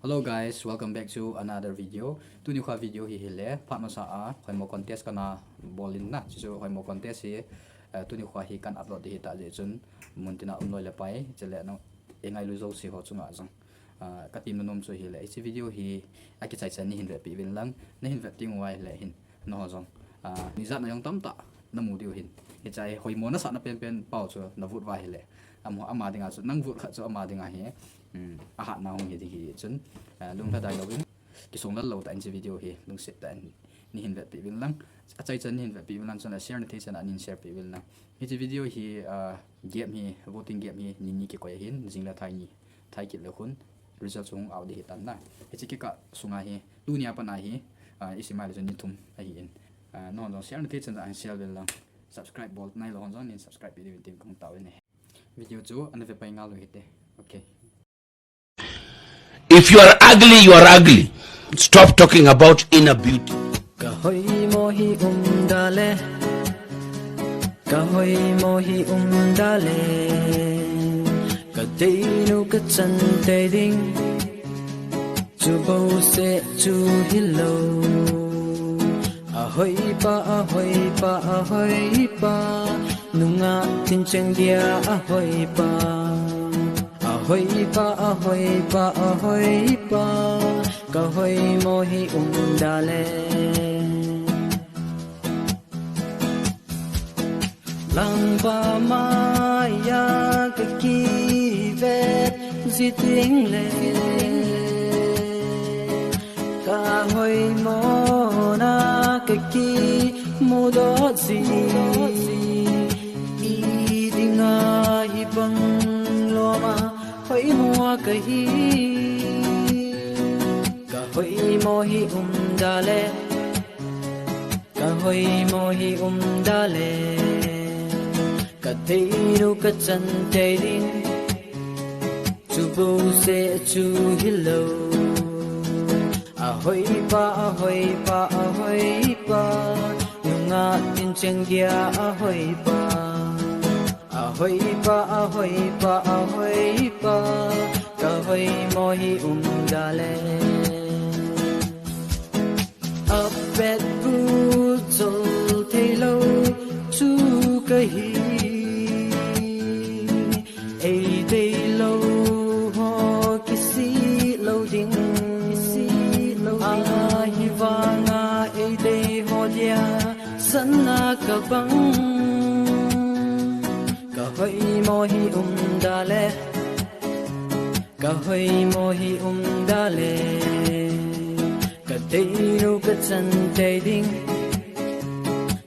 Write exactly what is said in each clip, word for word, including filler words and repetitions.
Hello guys, welcome back to another video. Tuni kha video hi hile, phat masa a hoimo contest kana bol in na. Chuchu hoimo contest hi, eh, tuni kha hi kan upload di hita jeh chun mun tina um loi le pai, chule nangho ngailu jouse ho chunga jong, ah, ka temna nom chu hile, hiche video hi akichai chan nahin vetpi uvin lang, nahin vet teng uva hile hin nangho jong, ah, nijat na jong tamtah namu diu hin. Hiche a hoimo nasahna penpen pau chu navote uva hile, ama, ama dinga chu nang vote khat chu ama dinga hi, um, ahatna hung hi ding hi chun, ah, lunglhadai louvin, kisonglal lou tah in hiche video hi lungset tah in nahin vetpi uvin lang. Achai chan nahin vetpi uvin lang, chule share nathei chan a nahin share pi uvin lang. Hiche video hi, ah, game hi, voting game hi, ni ni kikoi ahin, jing le thai ni, thai kit le khun, result chu hung out di hitan na. Hiche kikah sunga hi, tunia pat a hi, ah, isim a hile chun ni thum ahin. Ah, nangho jong share nathei chan a share uvin lang. Subscribe bol nailou ho jong nahin subscribe pi diuvin tin kahung tao uve. Video chu ana ve pai ngal u hite. Okay. If you are ugly, you are ugly. Stop talking about inner beauty. Ka hoimo hi um da le, ka hoimo hi um da le, ka deinu ka chan tei ding, chu bouseh chu hilou. Ahoipa, ahoipa, ahoipa, nungah tin cheng dia ahoipa. Ahoipa, ahoipa, ahoipa, ka hoimo hi um da le. Langpa maiya ka kivet ji teng le, ka hoimona ka kimudoh ji. I dinga hibang loma hoimo kahi. Ka hoimo hi um da le, ka hoimo hi um da le, ka deinu ka chan tei ding, chu bouseh chu hilou. Ahoipa, ahoipa, ahoipa, nungah tin cheng dia ahoipa. Ahoipa, ahoipa, ahoipa, ka hoimo hi um da le. Apet bu chol thei lou chu kahi. Ei deilou ho kisih lou ding, kisih lou ding. Ahivanga ei dei ho dia sana ka bang. Ka hoimo hi um da le, ka hoimo hi um da le, ka deinu ka chan tei ding,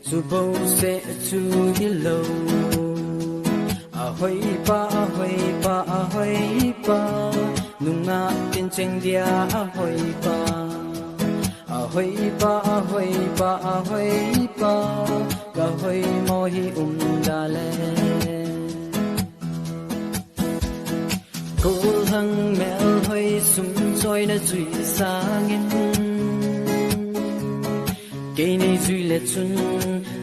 chu bouseh chu hilou. Ahoipa, ahoipa, ahoipa, nungah tin cheng dia ahoipa. Ahoipa, ahoipa, ahoipa, ka hoimo hi um da le. Kolhang melhoi sum choina jui sangin, kei nei jui le chun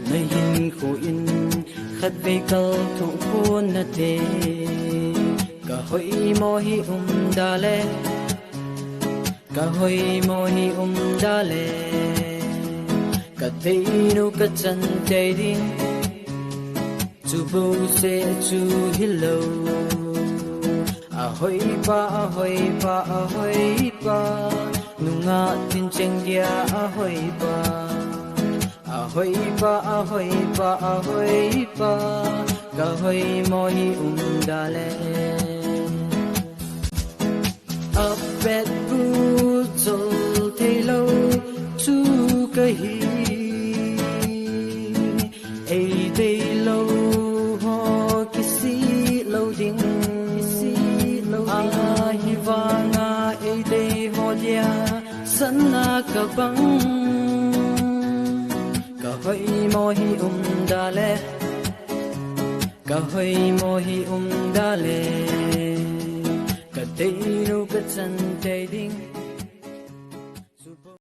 na hinkho in khatvei kal thou khun nate. Ka hoimo hi um da le, ka hoimo hi um da le, ka deinu ka chan tei ding, chu bouseh chu hilou. Ahoipa, ahoipa, ahoipa, nungah tin cheng dia ahoipa. Ahoipa, ahoipa, ahoipa, ka hoimo hi um da le. Apet bu chol thei lou chu kahi. Ei deilou ho kisih lou ding, kisih lou ding. Ahivanga ei dei ho dia sana ka bang. Ka hoimo hi um da le, ka hoimo hi um da le, ka deinu ka chan tei ding.